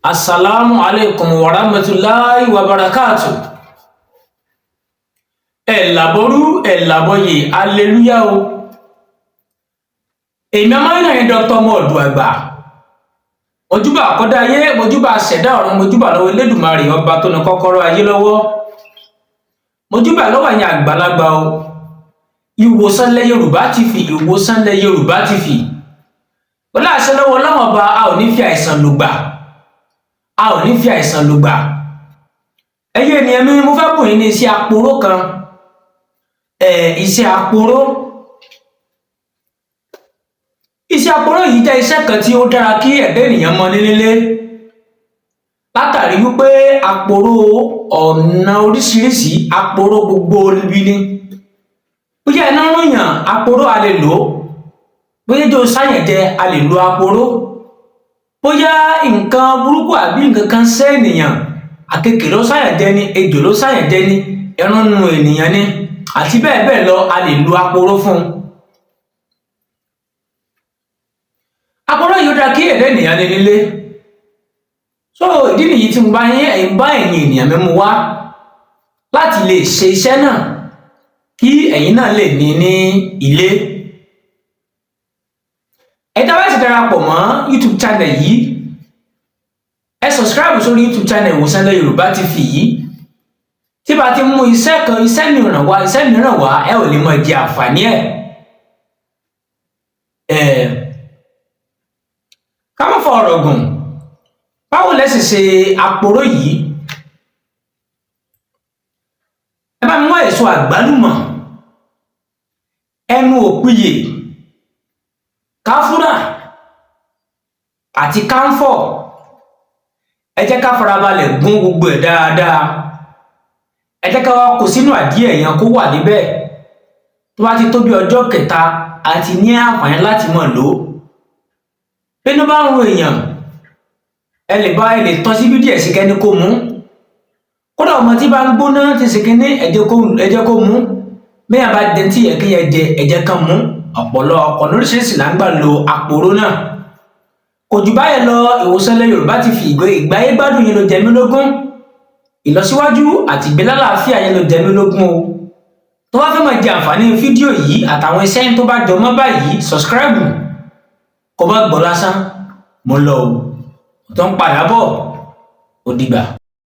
Assalamu alaikum warahmatullahi wabarakatuh. Ẹ̀ làbọ̀rú ẹ̀ làbọ̀yè, aleluya o. Èmi ọmọ yìí náà ni Dr. ọmọ ọ̀dùn àgbà. Mojúbà àkọ́dá ayé, mojúbà ṣẹ̀dá ọ̀run, mojúbà lọ́wọ́ Elédùmarè ọba tó ní kọ́kọ́rọ́ ayé lọ́wọ́. Mojúbà lọ́wọ́ ẹ̀yin àgbàlagbà o. Ìwòsàn lẹ Yorùbá TV, Ìwòsàn lẹ Yorùbá TV. Pẹ̀lú àṣẹ lọ́wọ́ Ọlọ́run ọba, a ò ní fi àìsàn lògbà, a ò ní fi àìsàn lògbà. Ẹ̀yin ènìyàn mi, mo fẹ́ bùn yín ní iṣẹ́ aporó kan, iṣẹ́ aporó. Iṣẹ́ aporó yìí jẹ́ iṣẹ́ kan tí ó dára kí ẹ̀dá ènìyàn mọ nílé, látàrí wípé aporó ọ̀nà oríṣiríṣi, aporó gbogbo ibi ni. Bóyá iná rúnyàn, aporó a lè lò ó. Bóyá ejò sáyàn jẹ, a lè lo aporó. Bóyá nǹkan burúkú àbí nǹkan kan ṣe ènìyàn, àkekèé ló sáyàn jẹ ni, ejò ló sáyàn jẹ ni, ẹran nu ènìyàn ni, àti bẹ́ẹ̀ bẹ́ẹ̀ lọ, a lè lo aporó fún un. Aporó yìí ó dáa kí ẹ̀dá ènìyàn ní nílé. So ìdí nìyí tí mo bá yín bá ẹ̀yin ènìyàn mi mú wá láti lè ṣe iṣẹ́ náà kí ẹ̀yin náà lè ní ní ilé. Ẹ tá bá sì darapọ̀ mọ́ YouTube channel yìí, ẹ subscribe sórí YouTube channel Ìwòsàn Ilẹ̀ Yorùbá TV yìí. Tí bá ti mú iṣẹ́ kan, iṣẹ́ mìíràn wá, iṣẹ́ mìíràn wá, ẹ ò lè mọ jẹ àǹfààní ẹ̀. Ká má fọ ọ̀rọ̀ gùn, báwo lẹ sì ṣe aporó yìí? Ẹ bá mi mú èso àgbálùmọ̀, ẹnu òpìyè, káfúrà àti káńfọ̀. Ẹ jẹ́ ká farabalẹ̀ gún gbogbo ẹ̀ dáadáa. Ẹ jẹ́ ká wá kó sínú àdíẹ̀ yẹn kó wà níbẹ̀. Tó bá ti tó bí ọjọ́ kẹta, a ti ní àǹfààní láti máa lò ó. Bínú bá ń ro èèyàn, ẹ lè bá ẹ lè tọ́ síbí díẹ̀ sí kẹ́ni kó mú. Kódà ọmọ tí bá ń gbóná ti ṣe kínní, ẹ jẹ́ kó mú. Bẹ́ẹ̀ bá jẹ tí yẹ kí yẹ jẹ, ẹ jẹ́ kán mú. Ọ̀pọ̀lọpọ̀ lóríṣiríṣi là ń gbà lo aporó náà. Kò jù báyẹn lọ. Ìwòsàn Ilẹ̀ Yorùbá ti fi ìgbáyé gbádùn yín ló jẹ mí lógún, ìlọsíwájú àti ìgbélálàáfíà yín ló jẹ mí lógún o. Tó bá fẹ́ máa jẹ àǹfààní fídíò yìí àtàwọn iṣẹ́ tó bá jọ mọ́ báyìí, subscribe kó bá gbọ́ lásán. Mo lọ o, tó ń padà bọ̀, ó dìgbà.